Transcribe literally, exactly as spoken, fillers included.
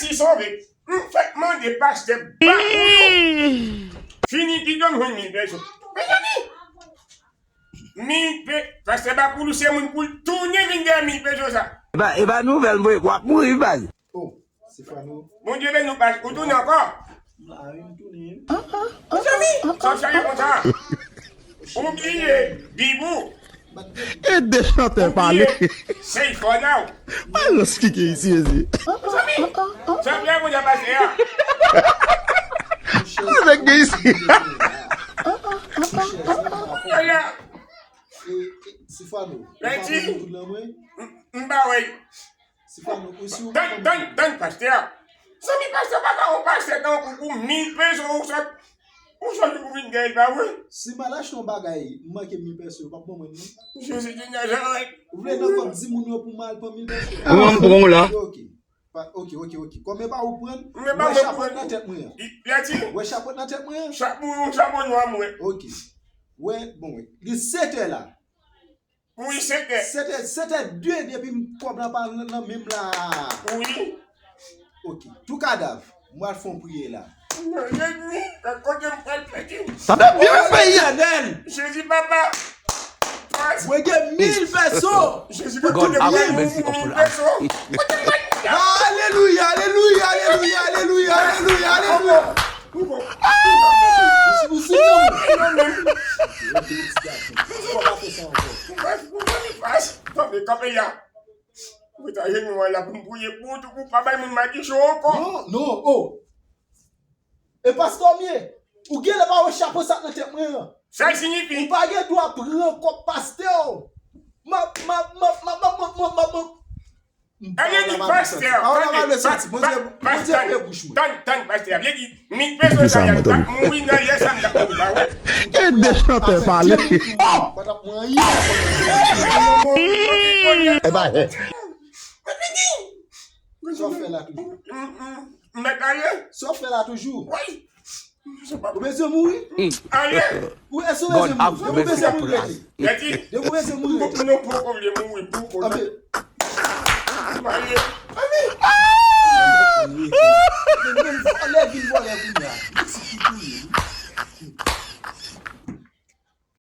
ti sove. M fèk mande pastè Bakoulou. Fini ki dòm jwenn mil peso. Mezanmi! Mil pe-, pastè Bakoulou se moun pou l tounen vin dèyè mil peso sa. E pa, e pa nouvèl, mwen, w ap mouri, baz. Oh, Sifano. Bondye beni w, pastè. Ou tounen ankò? M la wi, m tounen. Mezanmi, sa w chaje konsa? Ou bliye Bibou. E de chantè pale. Ou bliye Seyfò Now. Balans ki gen isi, mezanmi. Mezanmi, sa w bliye konsa pase a. Sa nèg gen isi. Ala. Sifano. Mèsi. M, m pa wè. Sifano, ou si ou pa tann, tann, tann pastè a. Zanmi pastè pa ka yon pastè tankou ou mil peso ou sot, ou sot ou vin dèyè l pa vre. Si m al achte yon bagay, m manke mil peso, yo p ap ban mwen non. Jezi de Nazarèt. Ou vle nan kòb di moun yo pou m al pran mil peso? Ou an pran w la. Ok, ok. Pa, ok, ok, ok. Kòm e pa ou pran, ou wè chapot nan tèt mwen an. Ou wè chapot nan tèt mwen an? Chapot, yon chapot nwa mwen. Ok. Wè, bon, wè. Li sèt è la. Wi, sèt è. Sèt è, sèt è de depi m kòb la pa nan, nan men m la. Wi. Ok. Tou kadav. M pral fè yon priyè la. Non, lènmi, kote m pral pèdi? Sa fè byen peyi a. Jezi papa. Mwen gen mil peso. Jezi papa, mil peso. Alelouya, alelouya, alelouya, alelouya, alelouya, alelouya. Ou si, ou si, non. Kanpe, kanpe ya. Mwen ta jwenn mwen la pou m priye pou ou, pou pa bay moun madichon ankò. Non, non, oh. E pastè Omye, ou genlè pa wè chapo sa k nan tèt mwen an. Sa l siyifi? Ou pa gen dwa pran kòb pastè. M ap, m ap, m ap, m ap, m ap, m ap, m ap, m ap. Alè di pastè, pastè, pastè, tann, tann, pastè, vle di, mil peso sa y ap mouri nan lè sa m t ap mouri pa wè. E de chantè pale. E ba, e. Sa w fè la toujou? M mèt ale. Sa w fè la toujou? Wi. Ou bezwen mouri? Ale. Ou èske ou bezwen mouri? Ou bezwen mouri rete? Depi ou bezwen mouri rete. Non, poko vle mouri, poko. Anben,